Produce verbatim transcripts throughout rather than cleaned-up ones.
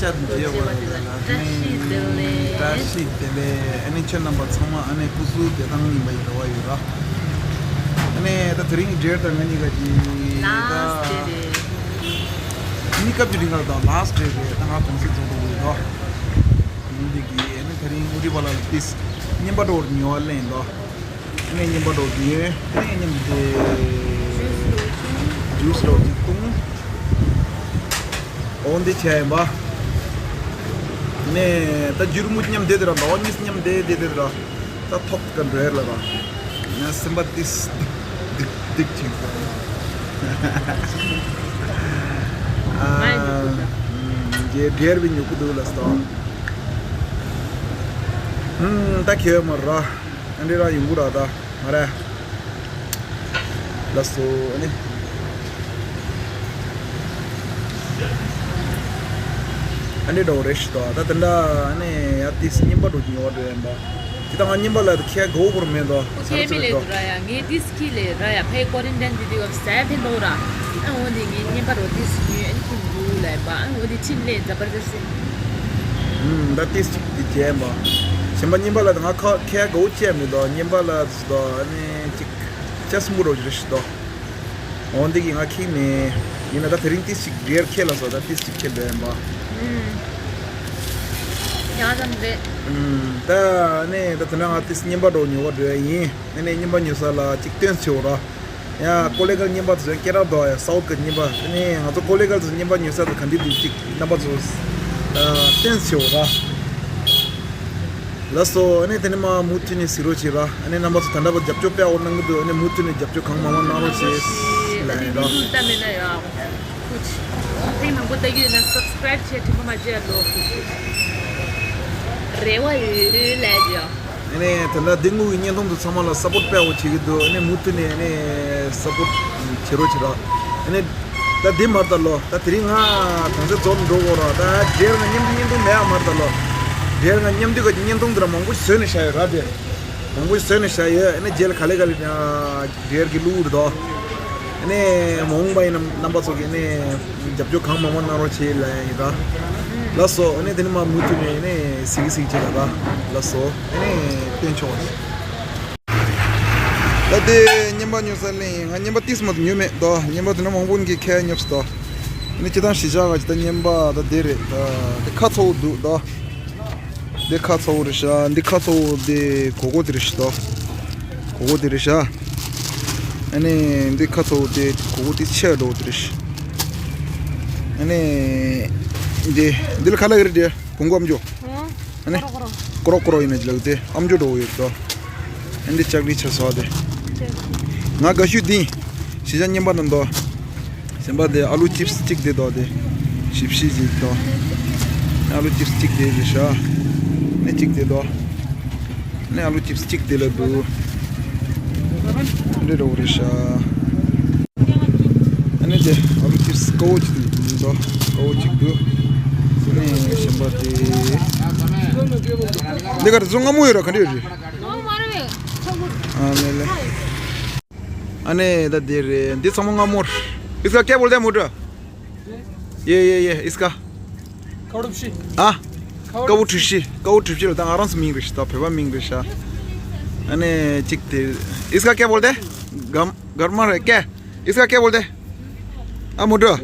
བཅར་འདྲིས་པ་ལ་བཀྲ་ཤིས་བདེ་ལེགས། བཀྲ་ཤིས་བདེ་ལེགས། ཨ་ནི་ཁྱེད་རྣམ་པ་ཚང་མ་ཨ་ནི་སྐུ་གཟུགས་བདེ་ཐང་ཡིན་པའི་རེ་བ་ཡོད་ར། ཨ་ནི་ད་དེ་རིང་གི་འབྲེལ་དང་ང་གཉིས་ཀ་གི་ད་ལཱསི་ཌེ་རེད། ཨ་ནི་སྐབས་ཀྱི་རིང་ལ་ད་ལཱསི་ཌེ་རེད། ད་ང་གུང་སེང་རྫོང་དུ་ཡོད་ར། ཡིན་འདི་གི་ཨ་ནི་དེ་རིང་ཨུ་རི་བ་ལ་ཏིས་རྔན་པ་འགྲོ་བར་ཉོ་བ་ལེན་དོ། ཨ་ནི་རྔན་པ་འགྲོ་གི་ཡོད། ཨ་ནི་མཉམ་དེ་ཇུས་འགྲོ་གི་བཏུང་། འོ་འདི་བྱས་ཡིན་པ། ནས་ད་རྒྱུ་རུ་མུ་མཉམ་བསྡད་དེ་ར། ཟླ་བ་གཉིས་མཉམ་བསྡད་བསྡད་དེ་ར། ད་ཐོག་ཏུ་འགྲོ་ཡར་ལ་ར། ང་སེམས་པ་ཏིས་སྡིག་སྡིག་སྡིག་ཅིག་ཨ། རྒྱལ་རྒྱལ་བའི་མྱུ་གུ་འདུག་ལ་སོ། ད་ཁེ་མ་ར། ཨ་འདྲི་ར་ཡོང་གི་ར་ད། མ་རེད། ལགས་སོ། ཨ་ནི། ཨ་ནི་འདྲ་བོ་རེད་ཤི་ཏོ། ད་དེ་འདྲ་ཨ་ནི་ཡ་ཏིས་རྔན་པ་འགྲོ་གི་ཡོད་རེད་ཡིན་པ། ཅི་ད་ང་རྔན་པ་ལ་ཁྱེད་དགའ་བོ་བོར་མེད་དོ། ཁྱེད་མི་ལས་དུ་ར་ཡ། ངས་ཏིས་ཁི་ལས་ར་ཡ། ཕའི་ཀོ་རིན་ཏན་དུ་དུ་བབ་སའི་ཕན་ཐོགས་ར། ཨ་འོ་འདི་ངས་རྔན་པ་རོ་ཏིས་ཉོས་ཨ་ནི་ཁྱེད་འགྲོ་ལ་ཡིན་པ། ཨ་འོ་འདི་ཁྱེད་ལས་འཛབ་པར་ཟེར་སི། ད་ཏིས་ཅིག་དེ་བྱས་ཡིན་པ། གཞན་པ་རྔན་པ་ལ་ད་ང་ཁ་ཁྱེད་དགའ་བོ་བྱས་མེད་དོ། རྔན་པ་ལ་དོ་ཨ་ནི་ཅིག་ཅ་སི་མུ་རོ་རེ་ཤི་དོ། འོ་འདི་གི་ང་ཁིག་ནས། ཡིན་ན་ད་དེ་རིང་ཏིས་ཅིག་རེར་ཁེལ་ལ་སོ། ད་ཏིས་ཅིག་ཁེལ་འདོད་ཡིན་པ། ཡང་ཙམ་རེད། ད་ནས་ད་དེ་ན་ང་ཏིས་རྔན་པ་འགྲོ་ཉོ་བ་འགྲོ་ཡ་ཡིན། ཨ་ནས་རྔན་པ་ཉོ་ས་ལ་ཅིག་སྟོན་ཆེ་བོ་ར། ཡ་ཀོ་ལེ་གལ་རྔན་པ་དེ་ཚོ་སྐད་གྲགས་འདུག་ཡ། སའུ་ཐི་གི་རྔན་པ། ཨ་ནས་ང་ཚོ་ཀོ་ལེ་གལ་ཚོ་རྔན་པ་ཉོ་ས་དེ་ག་འདྲ་འདུག་ཅིག་རྣམ་པ་ཚོ་སྟོན་ཆེ་བོ་ར། ལགས་སོ། ཨ་ནི་དེ་ནས་མ་མུ་མཐུད་ནས་གཟིགས་རོགས་བྱེད་ར། ཨ་ནི་རྣམ་པ་ཚོ་ད་ལྟ་བར་རྒྱབ་སྐྱོར་སྤེལ་འོ་གནང་གི་འདུག་ཨ་ནི་མུ་མཐུད་ནས་རྒྱབ་སྐྱོར་གང་མང་མང་གནང་རོགས་བྱེད་ལ་ཡིན་ར། ལྟ་མེད་ན་ཡང་ཁུ་ཆི་ཐེངས་མང་པོ་ལྟ་གི་ཡོད་ན་སབ་སི་ཀ་རབ་བྱེད་དྲི་མ་མ་བརྗེད་ལོ། ཁུ་ཆི་རེ་བ་ཡོད་ལས་ཀྱི། ཨ་ནི་ད་ལྟ་འདི་དངུལ་གྱི་བརྙན་ཐུང་དུ་ཚང་མ་ལ་སབ་པོར་སྤེལ་འོ་བྱེད་ཀྱི་འདུག་ཨ་ནི་མུ་མཐུད་ནས་ཨ་ནི་སབ་པོར་བྱེད་རོགས་བྱེད་ར། ཨ་ནི། ད་འདི་མར་ད་ལོ། ད་དེ་རིང་ང་གང་ཚེ་རྫོང་འགྲོ་དགོས་ར། ད་རྒྱལ་ང་མཉམ་དུ་བརྙན་ཐུང་མེད་ཨ་མར་ད་ལོ། རྒྱལ་ང་མཉམ་དུ་ག་གི་བརྙན་ཐུང་འདི་ར་མང་པོ་བཟོས་ནས་བཞག་ཡོད་ར། དེ་མང་པོ་བཟོས་ནས་བཞག་ཡོད། ཨ་ནི་རྒྱལ་ག་ལེ་ག་ལེ་རྒྱལ་གི་ལུག་རེད་དོ། ཨ་ནི་མ་འོངས་པ་ཡིན་ན་རྣམ་པ་ཚོ་གི་ཨ་ནི་རྒྱབ་སྐྱོར་གང་མང་མང་གནང་རོགས་བྱེད་ལ་ཡིན་ར། ལགས་སོ། ཨ་ནི་དེ་ནི་མ་མུ་མཐུད་ནས་ཨ་ནི་གཟིགས་གཟིགས་བྱེད་ལ་ར། ལགས་སོ། ཨ་ནི་བསྟན་ཆོག་ད་དེ་རྔན་པ་ཉོ་ས་ལེན་ཡིན། ང་རྔན་པ་ཏིས་མ་གཏོགས་ཉོས་མེད་དོ། རྔན་པ་དེ་ན་མང་པོ་གི་ཁྱེད་ཉོབ་སི་དོ། ཨ་ནི་སྤྱི་བཏང་གཞིས་ཆགས་ག་ཅི་ད་རྔན་པ་ད་དེ་རེད། ད་དེ་ཁ་ཚ་བོ་འདུག་དོ། དེ་ཁ་ཚ་བོ་རེད་ཤག་འདི་ཁ་ཚ་བོ་དེ་གོ་གོ་དེ་རེད་ཤག་དོ། གོ་གོ་དེ་རེད་ཤག་ཨ་ནི་འདི་ཁ་ཚ་བོ་དེ་གོ་གོ་དེ་ཆེ་འགྲོ་དེ་རེད་ཤག་ཨ་ནི་འདི་འདི་ལ་ཁ་ལག་རེད་དེ་བུང་གོ་ཨམ་ཅོག་ཨ་ནི། ཀོ་རོ་ཀོ་རོ་ཡིན་ན་ཅི་ལགས་དེ་ཨམ་ཅོག་འགྲོ་ཡོད་དོ། ཨ་འདི་ལྕགས་རི་ཆ་སོ་དེ། ང་དགའ་ཤོས་འདི། གཞིས་ཆགས་རྔན་པ་ནང་དོ། གཞན་པ་དེ་ཨ་ལུ་ཅིབ་སི་གཅིག་དེ་དོ་དེ། ཞིབ་ཞིབ་ཅིག་དོ། ཨ་ལུ་ཅིབ་སི་གཅིག་དེ་རེད་ཤག་ནི་གཅིག་དེ་དོ། ནི་ཨ་ལུ་ཅིབ་སི་གཅིག་དེ་ལ་འདུག་འདི་འགྲོ་རེད་ཤག་ཨ་ནི་དེ་ཨ་ལུ་ཅིབ་སི་དཀར་པོ་གཅིག་འདུག་དཀར་པོ་གཅིག་འདུག་ཨ་ནི་གཞན་པ་དེ། འདི་གར་བཟོ་སྔ་མོ་ཡོད་ར་ག་འདྲ་ཡོད་རེད། ཨ་ལེ་ལེ། ཨ་ནི་ད་དེ་རེད། འདི་ཚང་མ་སྔ་མོར། इसका क्या बोलते हैं मोटर? ये ये ये इसका। ཀའུ་ཁྲི་བཞི། ཨ། ཀའུ་ཁྲི་བཞི། ཀའུ་ཁྲི་བཞི་ལ་ད་ང་རང་ཚོ་མིང་རེད་ཤག་ད་བོད་པ་མིང་རེད་ཤག་ཨ་ནི་གཅིག་དེ། इसका क्या बोलते हैं? गम गरमा है क्या? इसका क्या बोलते हैं? आ मोटर।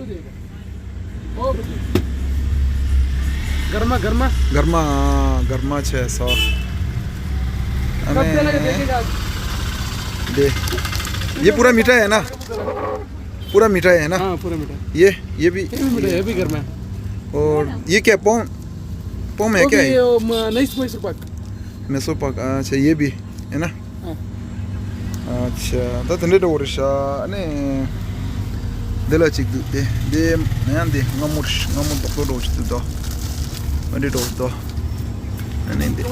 गरमा गरमा। गरमा। गरमा छः सौ। अरे। दे। ये पूरा मीठा है ना? पूरा मीठा है ना? हाँ, पूरा मीठा। ये ये भी। ये भी मीठा है, ये भी गरमा है। और ये क्या पोम? पोम है क्या? ये मैसूर पाक। मैसूर पाक। अच्छा, ये भी है ना? ཨ་ཆ། ད་དེ་འདྲའི་འགྲོ་བ་རེད་ཤག་ཨ་ནི། འདི་ལ་གཅིག་འདུག་དེ་འདི་ཡང་འདི་སྔ་མོ་རེད། སྔ་མོ་རྡོག་རྡོག་འགྲོ་བ་ཅིག་འདུག་དོ། ཨ་འདི་འགྲོ་བ་ཅིག་དོ། ཨ་ནི་འདི་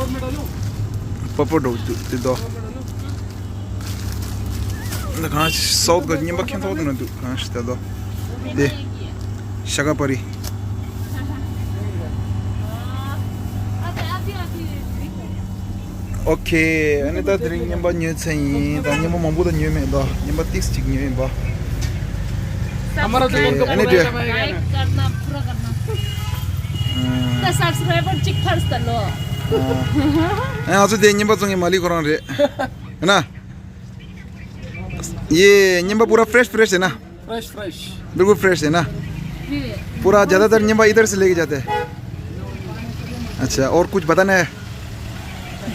པ་པ་འགྲོ་བ་ཅིག་འདུག་དེ་དོ། འདི་གང་སའུ་ཐི་ག་རྔན་པ་ཁེན་ཐོག་ཏུ་ན་འདུག་གང་ཞིག་ད་དོ། འདི་ཤ་ཀ་པ་རི། ཨོ་ཁེ། ཨ་ནི་ད་དེ་རིང་རྔན་པ་ཉོས་ཚར་ཡིན། ད་རྔན་པ་མང་པོ་ད་ཉོས་མེད། ད་རྔན་པ་ཏིག་ཙམ་ཅིག་ཉོས་ཡིན་པ། ཨ་ནི་དེ། སབ་སི་ཀ་རའི་བར་གཅིག་ཕར་སྟ་ལོ། ཨ་ང་ཚོ་དེ་རྔན་པ་བཙོང་མཁན་མ་ལི་ཁོ་རང་རེད། ཡིན་ན། ये निम्बा पूरा फ्रेश फ्रेश है ना? Fresh fresh. बिल्कुल फ्रेश है ना? पूरा ज़्यादातर निम्बा इधर से लेके जाते हैं। अच्छा, और कुछ बताना है?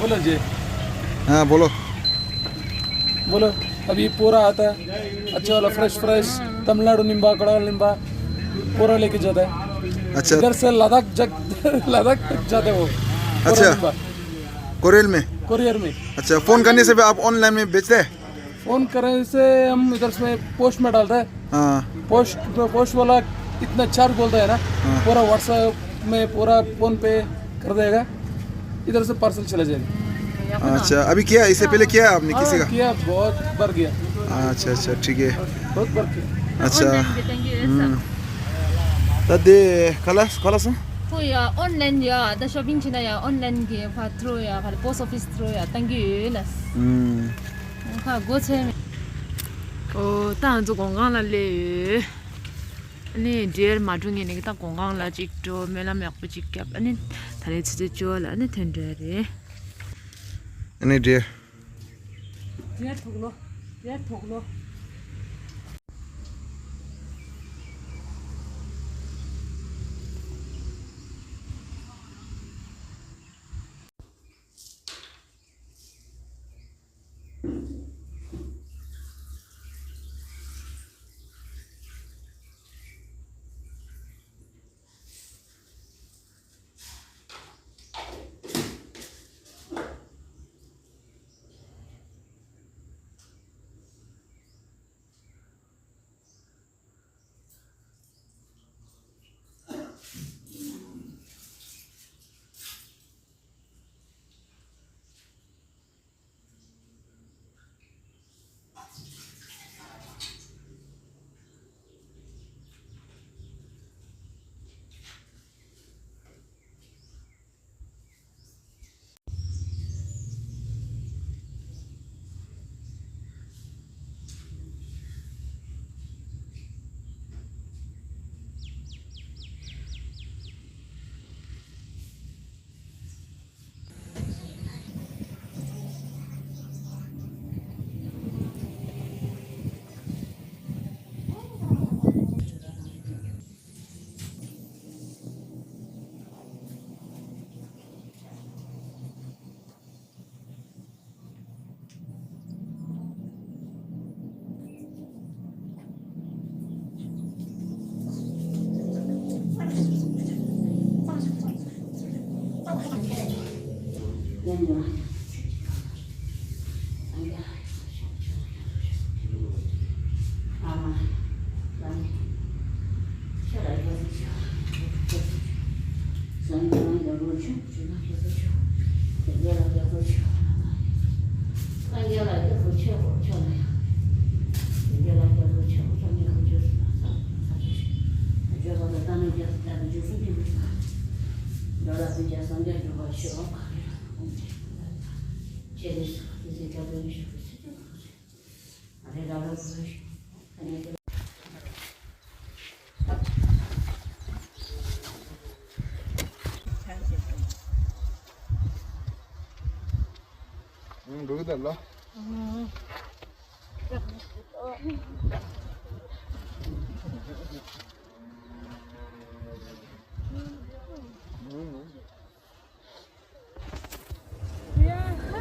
बोलो जी। हाँ, बोलो। बोलो। अभी पूरा आता है अच्छा वाला फ्रेश फ्रेश। तमिलनाडु निम्बा, कड़ाल निम्बा पूरा लेके जाता है। अच्छा। इधर से लद्दाख जग लद्दाख तक जाते हैं वो। अच्छा। निम्बा। कोरियर में? कोरियर में। अच्छा, फ़ोन करने से भी आप ऑनलाइन में बेचते हैं? फ़ोन करने से हम इधर से पोस्ट में डालते हैं। हाँ। पोस्ट, पोस्ट वाला इतना चार्ज बोलता है ना, हाँ। पूरा WhatsApp में पूरा फ़ोन पे कर देगा, इधर से पार्सल चला जाएगा। अच्छा, अभी किया, इससे पहले किया आपने किसी का? किया, बहुत बार किया। अच्छा, अच्छा, ठीक है। बहुत बार किया। अच्छा। हम्म। तदे खलास खलास? ཁོ་ཡ་ཨོན་ལན་ཡ་ད་ཤོ་པིང་བྱེད་ན་ཡ་ཨོན་ལན་གི་ཕ་ཐུ་རོ་ཡ་ཕ་པོ་སི་ཨོ་ཕི་སི་ཐུ་རོ་ཡ་ཏང་གི་ཡོད་ལ། ཁ་སྒོ་ཕྱེ་མེད། ཨོ་ད་ང་ཚོ་གོང་ཁང་ལ་སླེབས་ཡོད། ཨ་ནི་འདྲེར་མ་འགྲོ་ངེས་ནས་ད་གོང་ཁང་ལ་ཅིག་འགྲོ། སྨོན་ལམ་ཡག་པོ་ཅིག་བརྒྱབ། ཨ་ནི་ད་ལན་ཆུ་ཚོད་བཅུ་པ་ལ་ཨ་ནི་ཐོན་འགྲོ་ཡ་རེད། ཨ་ནི་འདྲེར། འདྲེར་དུག་ལོ། འདྲེར་དུག་ལོ།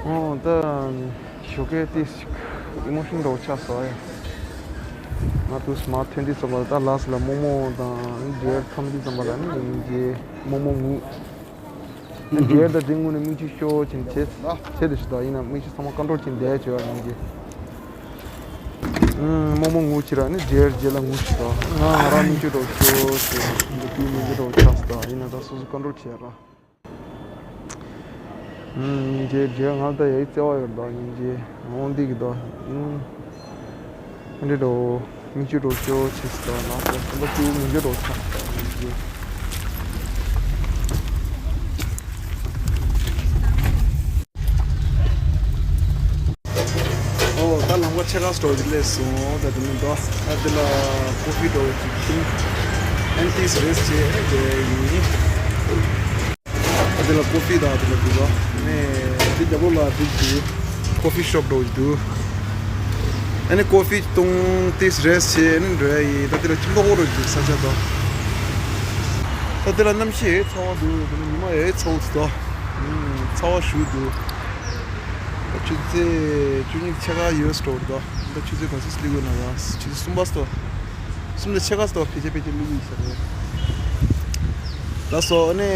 ཨོ་ད་ཞོགས་ཀས་ཏིས་ཅིག་ཨི་མོ་ཤན་འདྲ་བོ་ཆགས་སོང་ཡ། ང་དུས་མ་ཐོན་དུས་ཙམ་པ་ལ་ད་ལགས་ལ་རྨོ་མོ་དང་འབྲེལ་ཐམ་དུས་ཙམ་པ་ལ་ནི་ཡིན་གྱི་རྨོ་མོ་ངུ། འབྲེལ་ད་དེ་ངུ་ནས་མིག་ཆུ་ཤོར་ཕྱིན་བྱས་བྱས་དུ་ཞིག་ད་ཡིན་ན་མིག་ཆུ་ཚང་མ་ཀོན་ཊོལ་བྱས་བསྡད་བྱས་པ་ཡིན་གྱི། རྨོ་མོ་ངུ་ཕྱིར་ནི་འབྲེལ་རྗེས་ལ་ངུ་ཞིག་ད་ང་ང་རང་མིག་ཆུ་འདྲ་བོ་ཤོར་ཕྱིན་འདི་དུས་མིག་ཆུ་འདྲ་བོ་ཆགས་སོང་ད་ཡིན་ན་ད་སོ་སོ་ཀོན་ཊོལ་བྱས་ར། ཨུམ། ཉིན་རྗེས་རྗེས་ང་ད་ཡའི་བརྩེ་བ་ཡོད་དོ་ཉིན་རྗེས་འོང་འདི་གི་དོ། ཨུམ། འདི་དོ། མིག་ཆུ་འགྲོ་ཤོ་ཆེ་སི་དོ་ལ་སོ་སོ་ལ་ཏུ་མིག་ཆུ་འགྲོ་ཆ་སི་དོ་ཉིན་རྗེས། ཨོ་ད་ལམ་ཁ་ཕྱེད་ཀ་སི་ཊོར་ཅིག་སླེབས་སོང་། ད་དེ་ནི་འགྲོ་ཨ་དེ་ལ་ཀོ་ཕི་འགྲོ་ཅིག་ཁྱིམ་ཨན་ཏིས་རེས་བྱས་དེ་ཡིན། ཀོ་ཕི་དང་དེ་ལ་འདུག་ལ། ཨ་ནི་དེ་རྒྱབ་ལོགས་ལ་འདུག་འདུག་ཀོ་ཕི་ཤོབ་འགྲོ་འདུག་ཨ་ནི་ཀོ་ཕི་བཏུང་སྟེ་རེ་སི་ཊི་བྱས། ཨ་ནི་འགྲོ་ཡ་ཡིན། ད་དེ་ལ་ཁྱིམ་ཐོག་འོག་རུ་འདུག་ས་ཆ་དང་། ད་དེ་ལ་གནམ་གཤིས་ཡང་ཚ་བ་འདུག་དེ་ལ་ཉི་མ་ཡང་ཚ་བོ་འདུག་ད་ཚ་བ་ཞེ་པོ་འདུག་ད་ཆུ་ཚོད་བཅུ་གཉིས་ཕྱེད་ཀ་ཡོད་འགྲོ་འདུག་ད་ཆུ་ཚོད་ག་ཚོད་སླེབས་ཡོད་ན་ལ། ཆུ་ཚོད་གསུམ་པ་སོ། གསུམ་དང་ཕྱེད་ཀ་སོ་ཕལ་ཆེར་ཕལ་ཆེར་སླེབས་ཡོད་ས་རེད། ལགས་སོ། ཨ་ནི་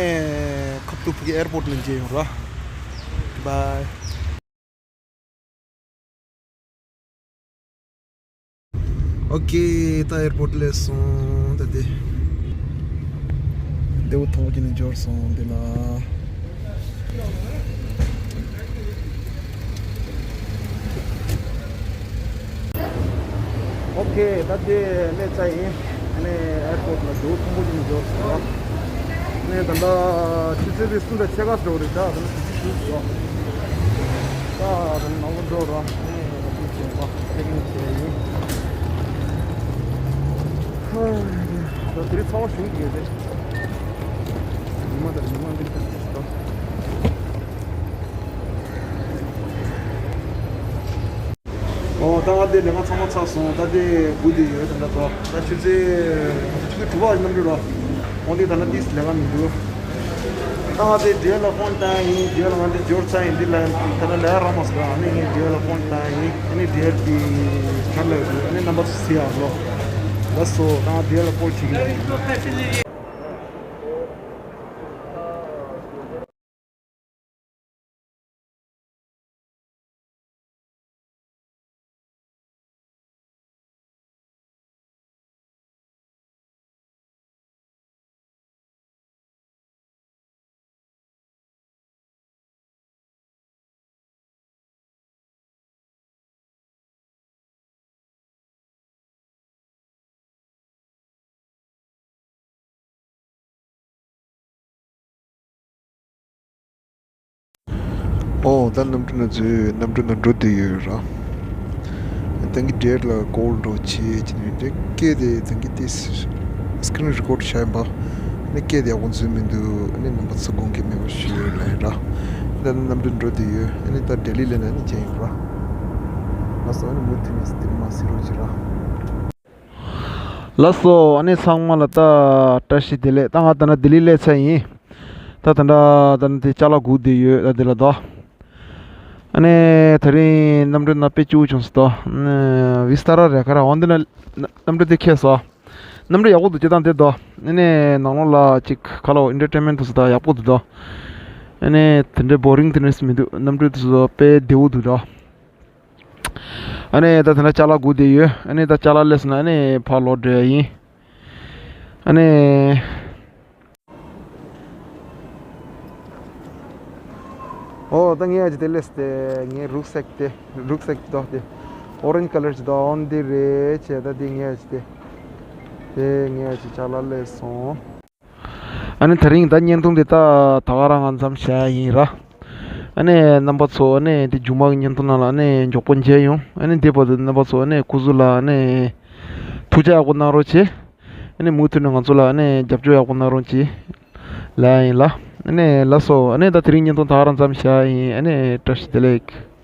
ཁབ་ཏུ་ཕུ་གུ་ཨེར་པོར་ཊི་ནས་མཇལ་ཡོང་ར། བཱའི། ཨོ་ཀེ། ད་ཨེར་པོར་ཊི་སླེབས་སོང་། ད་དེ་བདེ་པོ་ཐོག་གི་ནས་འབྱོར་སོང་། འདི་ལ། ཨོ་ཀེ། ད་དེ་སླེབས་ཚར་ཡིན། ཨ་ནི་ཨེར་པོར་ཊི་ལ་འགྲོ་ཐུང་པོ་ཅིག་འབྱོར་སོང་། ཨ་ནི་ད་ལྟ་ཆུ་ཚོད་དེ་གསུམ་དང་ཕྱེད་ཀ་འགྲོ་རེད། ད་ད་ལྟ་དུས་ཚོད་ཞུགས་སོང་། ད་ད་ནང་ལ་འགྲོ་ར། ཨ་ནི་ད་དེ་བྱས་པ་ཆེག་ཨིན་བྱས་ཡིན། ད་དེ་རིང་ཚ་བ་ཞེ་པོ་ཡོད་རེད། ཉི་མ་དང་ཉི་མ་འདི་འདྲ་ཞིག་འདུག་ཨོ། ད་ང་དེ་ལས་ཀ་ཚང་མ་ཚར་སོང་། ད་དེ་སྒུག་བསྡད་ཡོད། ད་ལྟ་ད་ད་ཆུ་ཚོད་ཆུ་ཚོད་དྲུག་པ་གནམ་གྲུ་ར། འོན་ཏེ་ད་ལྟ་ཏིས་ལས་ཀ་མི་འདུག་ད་ང་དེ་ཌི་ཨར་ལ་ཕོན་བཏང་ཡིན། ཌི་ཨར་ལ་ང་དེ་འབྱོར་ཚར་ཡིན། འདི་ལ་ད་ལྟ་ལས་ཀ་རག་མ་སོང་། ཨ་ནི་ངས་ཌི་ཨར་ལ་ཕོན་བཏང་ཡིན། ཨ་ནི་ཌི་ཨར་གྱི་ཁྲ་ལ་ཡོད། ཨ་ནི་རྣམ་པ་ཚོ་གཟིགས་ཡག་ལོ། ལགས་སོ། ད་ང་ཌི་ཨར་ལ་ཀོལ་བྱེད་ཀྱི་ཡིན། ཨོ། ད་གནམ་གྲུ་ནང་ཚུད། གནམ་གྲུ་ནང་འགྲོ་བསྡད་ཡོད་ར། ད་གིན་ཌི་ཨར་ལ་ཀོལ་འགྲོ་བྱེད་ཀྱི་ནི་རེད། སྐད་དེ་ད་གིན་དེ་སི་ཀི་རིན་རི་ཀོར་ཌི་བྱས་ཡིན་པ། ཨ་ནི་སྐད་དེ་ཡག་པོ་འཛུལ་མི་འདུག་ཨ་ནི་རྣམ་པ་ཚོ་དགོངས་འགལ་མེད་པ་ཞུ་ལབ་ཡིན་ར། ད་གནམ་གྲུ་འགྲོ་བསྡད་ཡོད། ཨ་ནི་ད་ལྡི་ལི་སླེབས་ན་ཨ་ནི་མཇལ་ཡོང་ར། ལགས་སོ། ཨ་ནི་མུ་མཐུད་ནས་དེ་མ་གཟིགས་རོགས་བྱེད་ར། ལགས་སོ། ཨ་ནི་ཚང་མ་ལ་ད་བཀྲ་ཤིས་བདེ་ལེགས། ད་ང་ད་ན་ལྡི་ལི་སླེབས་ཚར་ཡིན། ད་ད་ད་ད་ན་དེ་ཅ་ལག་སྒུག་བསྡད་ཡོད། ད་དེ་ལ་ད། ཨ་ནི་ད་རིང་གནམ་གྲུ་ན་དཔེ་སྐྱིད་པོ་བྱུང་སོང་ད། ཨ་ནི་ཝི་སི་ཊ་ར་རེད་ག་ར། འོན་ཏེ་ན་གནམ་གྲུ་དེ་ཁེལ་སོང་། གནམ་གྲུ་ཡག་པོ་འདུག་སྤྱིར་བཏང་དེ་ད། ཨ་ནི་ནང་ལོགས་ལ་ཅིག་ཁ་ལོ་ཨེན་ཊར་ཊེན་མེན་ཊི་འདུག་སོང་ད། ཡག་པོ་འདུག་ད། ཨ་ནི་དེ་འདྲའི་བོ་རིང་དེ་འདྲ་མི་འདུག་གནམ་གྲུ་དེ་ཚོ་དཔེ་བདེ་པོ་འདུག་ད། ཨ་ནི་ད་དེ་འདྲ་ཅ་ལག་སྒུག་བསྡད་ཡོད། ཨ་ནི་ད་ཅ་ལག་སླེབས་སོང་ན་ཨ་ནི་ཕར་ལོག་འགྲོ་ཡ་ཡིན། ཨ་ནི། ཨོ། ད་ངས་ཨ་ཅི་དེ་སླེབས་ཏེ། ངའི་རུག་སེག་དེ། རུག་སེག་དོ་དེ། ཨོ་རེན་ཇི་ཀ་ལར་ཅིག་དོ། འོན་ཏེ་རེད་བྱས། ད་དེ་ངས་ཨ་ཅི་དེ། དེ་ངས་ཨ་ཅི་ཅ་ལག་སླེབས་སོང་། ཨ་ནི་ད་རིང་ད་བརྙན་ཐུང་འདི་ད་ད་ག་རང་ང་མཚམས་བཞག་ཡིན་ར། ཨ་ནི་རྣམ་པ་ཚོ་ཨ་ནི་འདི་མཇུག་མ་གི་བརྙན་ཐུང་ནང་ལ་ཨ་ནི་མགྱོགས་པོ་མཇལ་ཡོང་། ཨ་ནི་འདི་བར་དུ་རྣམ་པ་ཚོ་ཨ་ནི་སྐུ་གཟུགས་ལ་ཨ་ནི་ཐུགས་ཅག་ཡག་པོ་གནང་རོགས་བྱེད། ཨ་ནི་མུ་མཐུད་ནས་ང་ཚོ་ལ་ཨ་ནི་རྒྱབ་སྐྱོར་ཡག་པོ་གནང་རོགས་བྱེད་ལབ་ཡིན་ལ། ཨ་ནི་ལགས་སོ། ཨ་ནི་ད་དེ་རིང་བརྙན་ཐུང་ད་ག་རང་མཚམས་བཞག་ཡིན། ཨ་ནི་བཀྲ་ཤིས་བདེ་ལེགས།